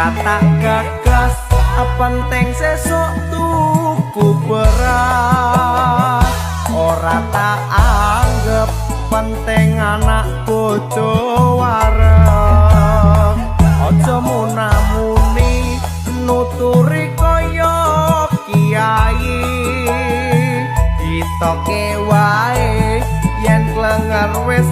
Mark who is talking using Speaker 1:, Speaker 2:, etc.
Speaker 1: Ora tak gagas, penting sesuk tuku beras. Ora tak anggap penting anak bojo wareg. Aja munamuni nuturi kaya kiai. Ditoke wae yen klenger wis